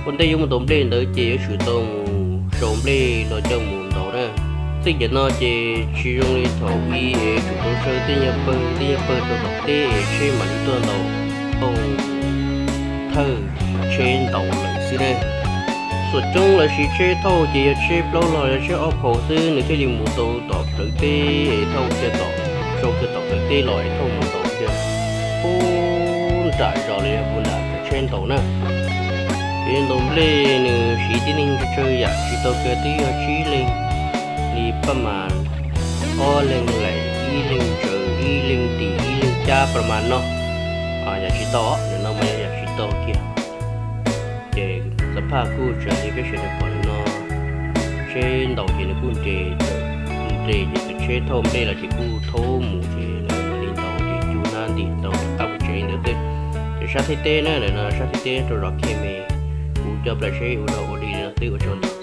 Ua ntej yuav mus ntaus nplej ntawd ces yuav tsum tau mus sau nplej los coj mus ntaus na. Txij kiag no ces tsis zoo li thaum ub es tsum tau saw tej nyuag pawg tej nyuag pawg rau tom teb es tsheb mam li tuaj ntaus thauj thawj tsheb ntaus lawm xwb ne. Txhua coob los sis tsheb thauj ces yog tsheb plaub los yog tsheb ob phaus xwb nws thiaj li mus tau tom plawv teb es thauj kiag tom, sau kiag tom plawv teb los es thauj mus ntaus kiag pub nram zos los yog pub nram tsheb ntaus na. Kev ntaus nplej nws siv tib neeg tsawg tsawg yam tsis tau kiag twb yog tsib leeg li paj mas ob leeg laim ib leeg tsaws ib leeg tim ib leeg cab paj mas no. Yam tsis tau, nim no mas yog yam tsis tau kiag. Ces xav phaj kuj tsav li peb sawv daws pom no, tsheb ntaus ces nws kuj nres, nres ces tus tsheb thauj nplej los ces kuj thaub mus ces lawv mam li ntaus ces cub hnab nti ntaus rov qab mus tsev ntawd xwb. Ces sab Thaib teb na, ntawm no sab Thaib teb rau zos Khej Me, kuv coj plam seb ua dog ua dig li no xwb ua tsaug ntau.